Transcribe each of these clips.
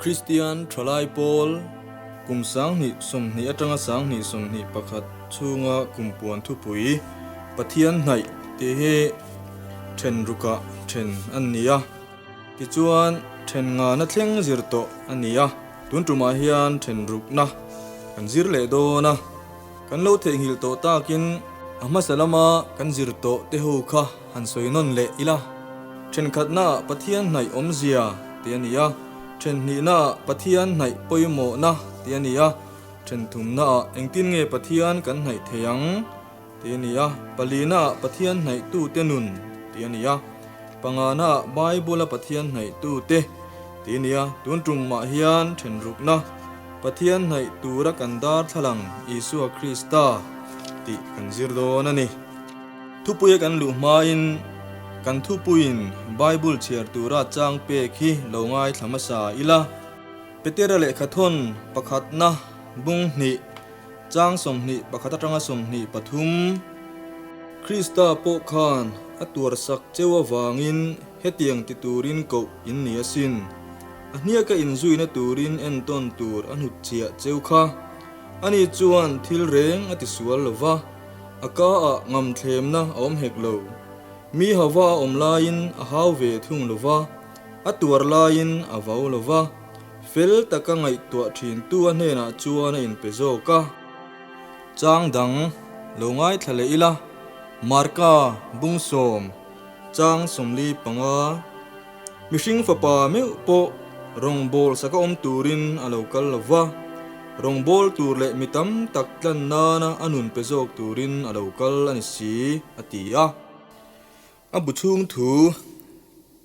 Kristian Thalai Pawl kum 2020 atanga 2021 chhunga kum puan thupui Pathian hnaih tih hi then rukah then an ni a. Tichuan then ngana thleng zir tawh a ni a, tun tumah hian then rukna kan zir leh dawn a. Kan lo theihnghilh tawh takin a hmasa lama kan zir tawh te ho kha han sawi nawn leh ila. Thenkhatnaah Pathian hnaih awmzia tih a ni a, thenhnihnaah Pathian hnaih pawimawhna tih a ni a, thenthumnaah engtin nge Pathian kan hnaih thei ang tih a ni a, palinaah Pathian hnaihtute nun tih a ni a, panganaah Bible-a Pathian hnaihtute tih a ni a, tun tumah hian thenrukna Pathian hnaih tura kan darthlalang Isua Krista tih kan zir dawn a ni. Thupuia kan luh hmain kan thupuiin Bible chhiar tura chang pek hi lo ngaithla hmasa ila. Petera lehkhathawn pakhatna bung hnih chang 21 atanga 23. Krista pawh khan a tuarsak cheu avangin hetiang ti turin koh in ni asin. A hniaka inzuina turin entawn tur a hnutchhiah cheu kha. Ani chuan thil reng a tisual lo va, a ka ah ngamthlemna a awm hek lo. Mi hava a awm laiin a hau ve thung lo va, a tuar laiin a vau lo va, fel taka ngaihtuah thintu a hnenah chuan a inpe zawk a. Chang dang lo ngaithla leh ila, Marka bungsawm chang 45. Mihring fapa meuh pawh rawngbâwl saka awm turin a lo kal lo va, rawngbâwl tur leh mi tam tak tlan nana a nun pe zawk turin a lo kal a ni si, a ti a. A bu chhung thu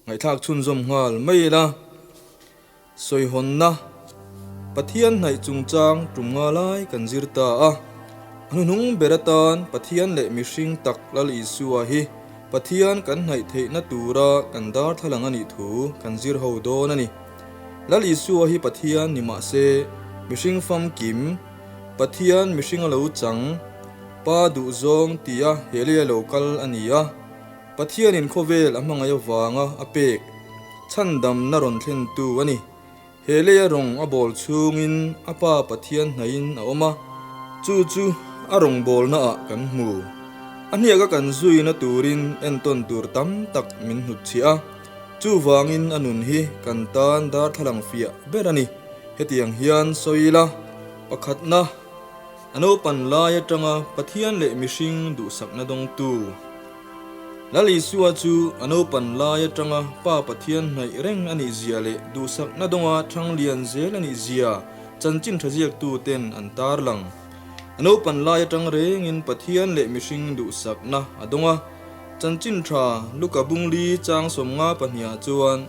ngaihthlak chhunzawm nghal mai ila, Sawihawnna, Pathian hnaih chungchang tum nga lai kan zir ta a. A hnuhnung ber atan Pathian leh mihring tak Lal Isua hi Pathian kan hnaih theihna tura kan darthlalang a nih thu kan zir ho dawn a ni. Lal Isua hi Pathian ni mah se mihring famkim, Pathian mihring a lo chang, Pa duhzawng tia he lei a lo kal a ni a. Pathianin khawvel a hmangaih avanga a pek chhandamna rawn thlentu a ni. He leia rawng a bawl chhungin a Pa Pathian hnaihin a awm a, chu chu a rawngbawlnaah kan hmu. A hniaka kan zuina turin entawn tur tam tak min hnutchhiah a, chuvangin a nun hi kan tan darthlalang fiah ber a ni. Hetiang hian sawi ila, pakhatna, A naupan lai atanga Pathian leh mihring duhsakna dawngtu Lal Isua chu a naupan lai atanga Pa Pathian hnaih reng a nih zia leh duhsakna dawnga thang lian zel a nih zia chanchin tha ziaktuten an tarlang. A naupan lai atang rengin Pathian leh mihring duhsakna a dawng a. Chanchin tha Luka bungli chang 52 ah chuan,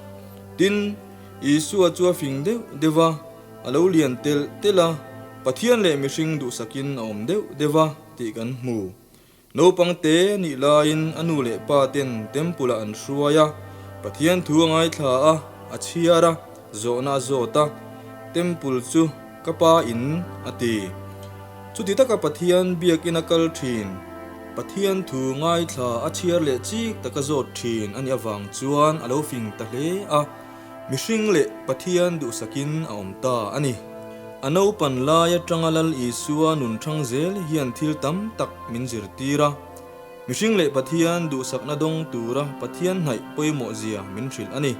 Tin, Isua chu a fing deuh deuh va, A lo lian telh telh a, Pathian leh mihring duhsakin a awm deuh deuh a tih kan hmu. Naupang te nih laiin a nu leh pa ten temple ah an hruai a, Pathian thu a ngaithla a, a chhiar a, zawhna a zawt a, Temple chu ka pa in a ti. Chuti taka Pathian biakin a kal thin, Pathian thu ngaithla a chhiar leh chik taka zawt thin a nih avang chuan a lo fing ta hle a. Mihring leh Pathian duhsakin a awm ta a ni. A naupan lai atanga Lal Isua nun thang zel hian thil tam tak min zirtir a. Mihring leh Pathian duhsakna dawng tura Pathian hnaih pawimawh zia min hrilh a ni.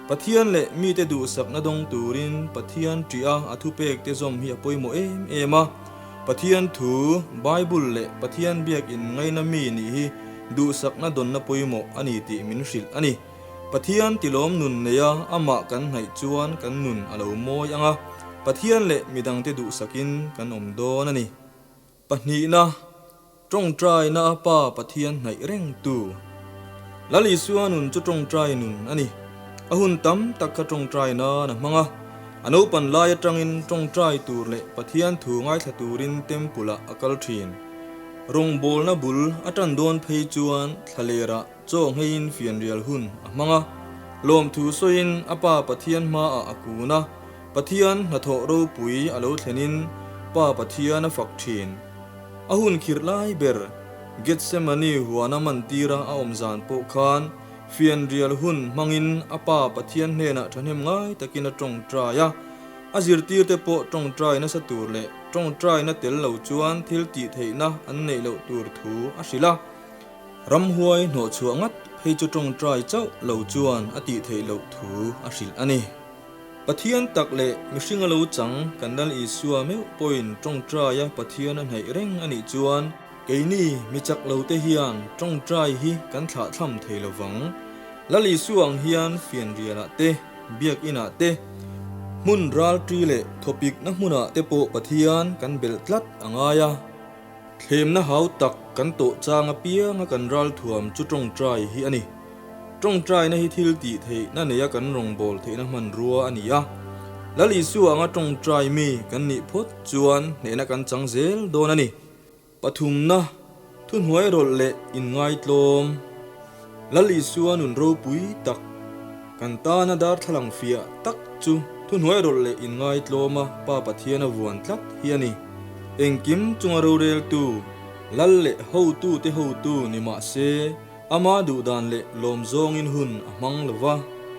Pathian leh mite duhsakna dawng turin Pathian ṭih a a thupekte zawm hi a pawimawh em em a. Pathian thu, Bible leh Pathian biakin ngaina mi nih hi duhsakna dawnna pawimawh a ni tih min hrilh a ni. Pathian tilawm nun neia amah kan hnaih chuan kan nun a lo mawi ang a, Pathian leh midangte duhsakin kan awm dawn a ni. Pahnihna, Tawngtaina a Pa Pathian hnaih reng tu. Lal Isua nun chu tawngtai nun a ni. A hun tam tak kha tawngtai nan a hmang a. A naupan lai atangin tawngtai tur leh Pathian thu ngaithla turin temple ah a kal thin. Rawngbawlna bul a tan dawn phei chuan thlalerah Chaw ngheiin fianrial hun a hmang a, lawmthu sawiin a Pa Pathian hmaah a kun a, Pathian hnathawh ropui a lo thlenin Pa Pathian a fak thin. A hun khirh lai ber, Gethsemane huana mantira a awm zan pawh khan Fianrial hun hmangin a Pa Pathian hnenah thahnem ngai takin a tawngtai a. A zirtirte pawh tawngtai nasa tur leh tawngtaina tel lo chuan thil tih theihna an neih loh tur thu a hrilh a. Ramhuai hnawhchhuah ngat phei chu tawngtai chauh lo chuan a tih theih loh thu a hrilh a ni. Pathian tak leh mihring a lo chang kan Lal Isua meuh pawhin tawngtaia Pathian a hnaih reng a nih chuan keini mi chak lo te hian tawngtai hi kan thlahthlam thei lo vang. Lal Isua ang hian fianrialah te, biakinah te, hmun ralṭi leh thawpikna hmunah te pawh Pathian kan belh tlat a ngai a. Thlemna hau tak kan tawh chang apianga kan ralthuam chu tawngtai hi a ni. Tawngtaina hi thil tih theihna neia kan rawngbâwl theihna hmanrua a ni a. Lal Isua anga tawngtai mi kan nih phawt chuan hnehna kan chang zel dawn a ni. Pathumna, thuhnuai rawlh leh inngaitlawm. Lal Isua nun ropui tak, kan tana darthlalang fiah tak chu thuhnuai rawlh leh inngaitlawma Pa Pathian a vuan tlat hi a ni. Engkim chunga roreltu, Lal leh hotute hotu ni mah se, ama duh dan leh lawm zawngin hun a hmang lo va,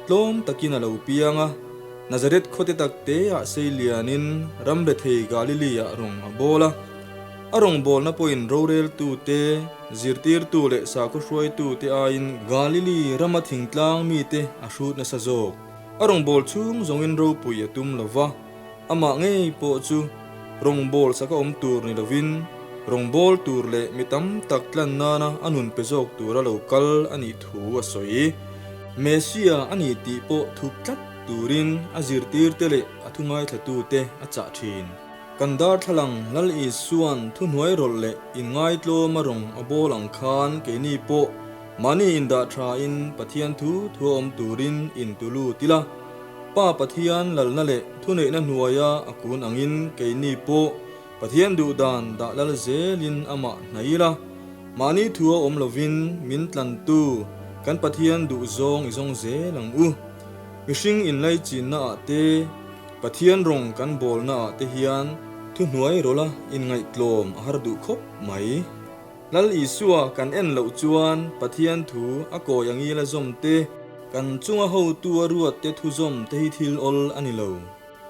tlawm takin a lo piang a. Nazareth khawte tak teah sei lianin ram rethei Galilee-ah rawng a bawl a. A rawngbawlna pawhin roreltute, zirtirtu leh sakhaw hruaitute aiin Galili rama thingtlang mite a hrut nasa zawk. A rawngbâwl chhung zawngin ropui a tum lo va, amah ngei pawh chu rawngbâwl saka awm tur ni lovin rawngbâwl tur leh mi tam tak tlan nana a nun pe zawk tura lo kal a nih thu a sawi. Messia a ni tih pawh thup tlat turin a zirtirte leh a thu ngaithlatute a chah thin. Kan darthlalang Lal Isua'n thuhnuai rawlh leh inngaitlawm a rawng a bawl ang khan keini pawh mahni indah thain Pathian thu thu a awm turin intu lut ila. Pa Pathian lalna leh thuneihna hnuaia a kun angin keini pawh Pathian duhdan dah lal zelin amah hnaih ila. Mahni thu a awm lovin min tlantu kan Pathian duhzawng i zawng zel ang u. Mihring inlaichinna ah te, Pathian rawng kan bawlna ah te hian thuhnuai rawla inngaihtlawm a har duh khawp mai. Lal Isua kan en loh chuan Pathian thu a kawi a ngila zawm te, kan chunga hotu a ruat te thu zawm te hi thil awl a ni lo.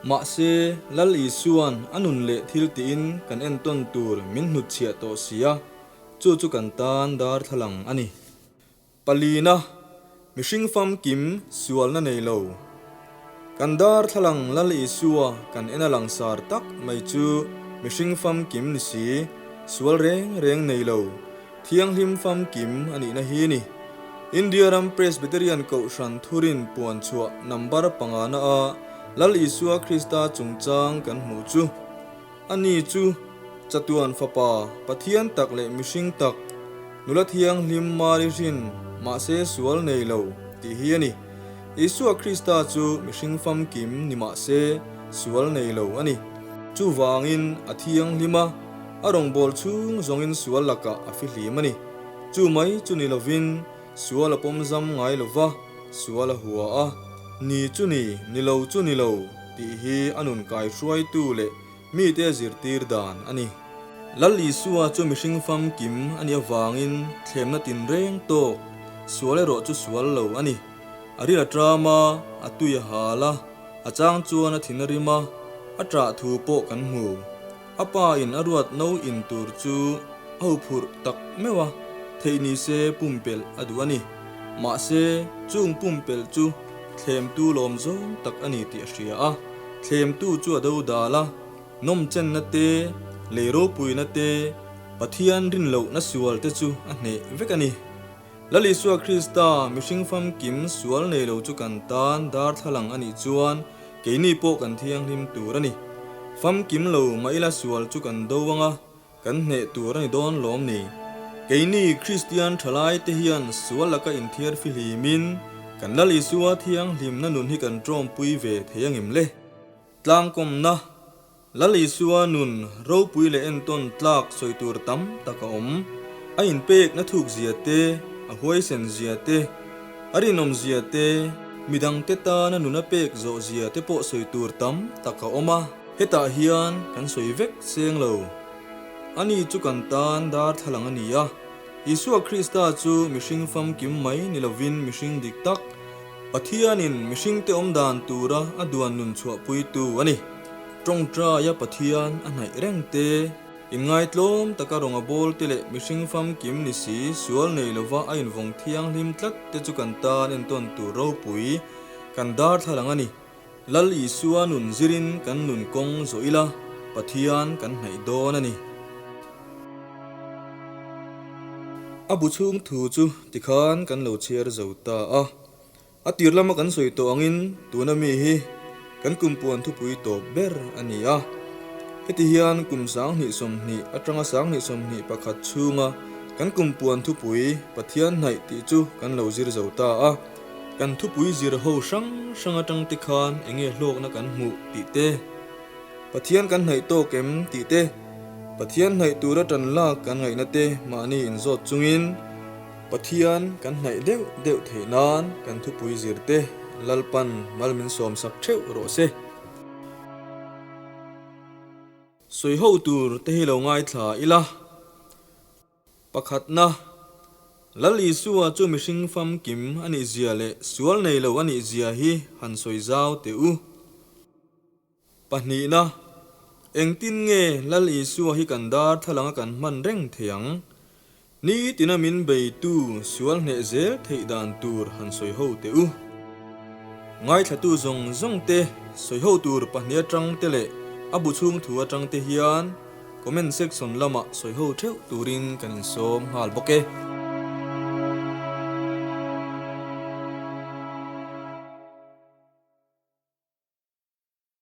Mahse, Lal Isua'n a nun leh thil tiin kan entawn tur min hnutchhiah tawh si a, chu chu kan tan darthlalang a ni. Palina, mihring famkim sualna nei lo. Kan darthlalang Lal Isua kan en a langsar tak mai chu mihring famkim ni si, sual reng reng nei lo, thianghlim famkim a nihna hi ni. India ram Presbyterian Kohhran Thurin puan chhuah number pangana a Lal Isua Krista chungchang kan hmuh chu. Ani chu chatuan fapa, Pathian tak leh mihring tak, nula thianghlim Mari hrin, mahse sual nei lo, tih hi a ni. Isua Krista chu mihring famkim ni mahse sual nei lo a ni. Chuvangin a thianghlim a, a rawngbâwl chhung zawngin sual lakah a fihlim a ni. Chu mai chu ni lovin sual a pawmzam ngai lo va, sual a hua a, ni chu ni, ni lo chu ni lo tih hi a nun kaihruaitu leh mite zirtir dan a ni. Lal Isua chu mihring famkim a nih avangin thlemna tinreng tawk, sual erawh chu sual lo a ni. A ril a ṭam a, a tui a hal a, a chang chuan a thin a rim a, a ṭah thu pawh kan hmu. A pa in a ruat no in tur chu a huphurh tak meuh a, theih ni se pumpelh a duh a ni. Mahse, chung pumpelh chu thlemtu lawm zawng tak a ni tih a hria a, thlemtu chu a do dal a, nawmchenna te, lei ropuina te, Pathian rinlohna sual te chu a hneh vek a ni. Lal Isua Krista, mihring famkim sual nei lo chu kan tan darthlalang a nih chuan keini pawh kan thianghlim tur a ni. Famkim lo mah ila sual chu kan do anga kan hneh tur a ni dawn lawm ni. Keini Kristian thalai te hian sual laka inthiar fihlimin kan Lal Isua thianghlimna nun hi kan tawmpui ve thei angem le? Tlangkawmna Lal Isua nun ropui leh entawn tlak sawi tur tam tak a awm. A inpekna thuk zia te, a huaisen zia te, a rinawm zia te, midangte tana nun a pek zawh zia te pawh sawi tur tam tak a awm a. Hetah hian kan sawi vek seng lo. Ani chu kan tan darthlalang a ni a. Isua Krista chu mihring famkim mai ni lovin mihring dik tak, Pathianin mihringte awm dan tura a duan nun chhuahpuitu a ni. Tawngtaia Pathian a hnaih reng te, inngaitlawm taka rawng a bawl te leh mihring famkim ni si sual nei lova a invawng thianghlim tlat te chu kan tan entawn tur ropui kan darthlalang a ni. Lal Isua nun zirin kan nun kawng zawh ila Pathian kan hnaih dawn a ni. A bu chhung thu chu tikhan kan lo chhiar zo ta a. A tir lama kan sawi tawh angin tuna mi hi kan kumpuan thupui tawp ber a ni a. Heti hian kum 2020 atanga 2021 chhunga kan kumpuan thupui Pathian hnaih tih chu kan lo zir zo ta a. Kan thupui zir ho hrang hrang atang te khan enge hlawkna kan hmuh tih te, Pathian kan hnaih tawk em tih te, Pathian hnaih tura tan lak kan ngaihna te mahni inzawt chungin Pathian kan hnaih deuh deuh theih nan kan thupui zir te Lalpan mal min sawm sak theuh rawh se. Sawi ho tur te hi lo ngaithla ila. Pakhatna, Lal Isua chu mihring famkim a nih zia leh sual nei lo a nih zia hi han sawi zau teh u. Pahnihna, Engtin nge Lal Isua hi kan darthlalang a kan hman reng thei ang? Nitina min beitu sual hneh zel theih dan tur han sawi ho teh u. Ngaithlatu zawng zawng te sawi ho tur pahnih atang te leh a bu chhung thu atang te hian comment section lamah sawi ho theuh turin kan insawm nghal bawk e.